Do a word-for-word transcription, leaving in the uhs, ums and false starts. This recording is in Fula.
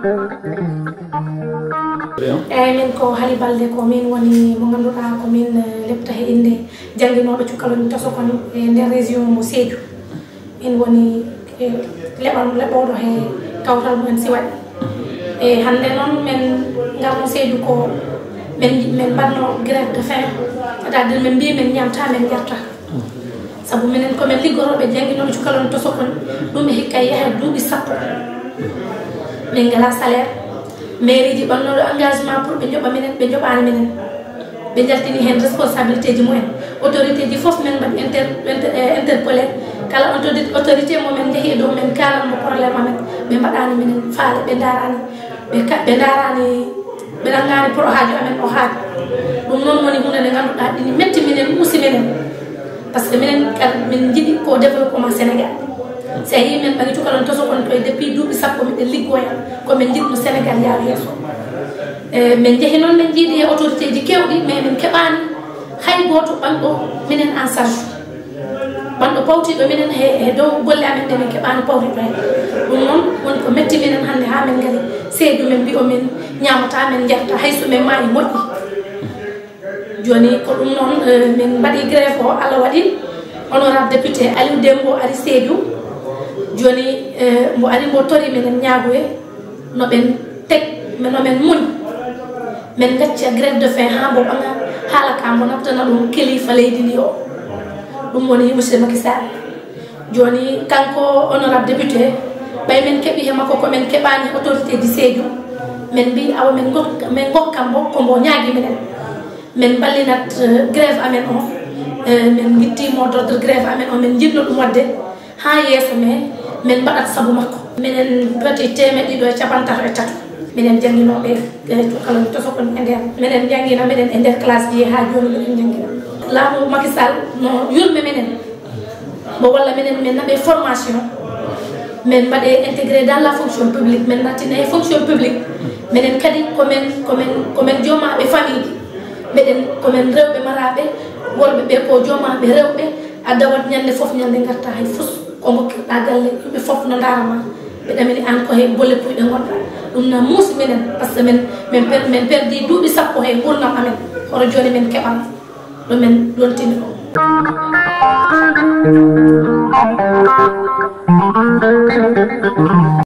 Eyyi, min ko Hali Balde, ko min woni mo ngannduɗaa ko min, eh, lepta he innde jannginooɓe cukalon toso kon e nder région mo Sédhiou. Min woni, eh, leɓal, leɓooɗo he kawtal mumen Siwaɗi. E hannde noon min ngarno Sédhiou ko min, min mbaɗno grève de faim, c'est-à-dire min mbi min ñamta, min jarta. Sabu minen ko min liggotooɓe jannginooɓe cukalon toso kon, ɗum e hikka yaha duuɓi sappo. Min ngala salaire. Mairie ji ɓannooɗo engagement pour ɓe njoɓa minen, ɓe njoɓaani minen. Ɓe njaltini heen responsabilité ji mumen. Autorité ji fof min mbaɗi inter-, inter-, eh, interpellé. Kala autorité, autorité mo min njehi e dow, min kaalan mo problème amen. Ɓe mbaɗaani minen faale, ɓe ndaaraani. Ɓe ka-, ɓe ndaaraani, ɓe nanngaani pour haajo amen o haajo. Ɗum noon woni huunde nde ngannduɗaa ina metti minen, muusi minen. Par ce que minen kadi min njiɗi ko développement Sénégal. Si a yii min ɓaŋi cukalon toso kon koye depuis duuɓi sappo miɗen liggoya, ko min njiɗno Sénégal yaha yeeso. E, min njehi noon, min njiidi e autorité ji keewɗi, mais min keɓaani hay gooto ɓaŋɗo minen en charge. Ɓaŋɗo pawtiiɗo minen he, he dow golle amen ɗe, min keɓaani pawtiiɗo heen. Ɗum noon woni ko metti minen hannde haa min ngari Sédhiou, min mbiyo min ñaamata, min njarta, hay so min maayi moƴƴi. Jooni ko ɗum noon, eh, min mbaɗi grève o, Allah waɗi honorable député Aliou Dembo ari Sédhiou. Jooni, eh, mbo ari mbo tori minen ñaagoye no ɓen tek, no min muñ. Min ngacca grève de faim haa mbo ɓaŋa haala ka, mbo naftana ɗum kilifa leydi ndi o. Ɗum woni monsieur Macky Sall. Jooni kanko honorable député, ɓay min keɓi he makko ko min keɓaani autorité ji Sédhiou, min mbi awa min ngok-, min ngokka mbo ko mbo ñaagi minen. Min mballinat, eh, grève amen o, eh, min ngitti mot d'ordre grève amen o, min njiɗno ɗum waɗde haa yeeso, mais min mbaɗat sabu makko. Minen bati teemeɗɗe ɗiɗi e capanɗe tati e tato. Minen jannginooɓe, eh, cukalon toso kon e nder. Minen njanngina, minen e nder classe ji haa jooni minen njanngina. Laamu Macky Sall no yurme minen. Mbo walla minen, min naɓe formation, min mbaɗe intégré dans la fonction publique, min nattine e fonction publique. Minen kadi ko min, ko min, ko min joomaaɓe famille ji. Mbeɗen ko min rewɓe maraaɓe, worɓe ɓe ko joomaaɓe rewɓe. A dawat ñande fof, ñande ngarta hay fus. Ko ngokkirɗa galle, yimɓe fof no ndaara ma. Ɓe ɗamini an ko he bolle puyɗe ngonɗa. Ɗum na muusi minen, par ce que min, min per-, min perdi duuɓi sappo he ngurnam amen. Hoto jooni min keɓan ɗo min ɗontini ɗo.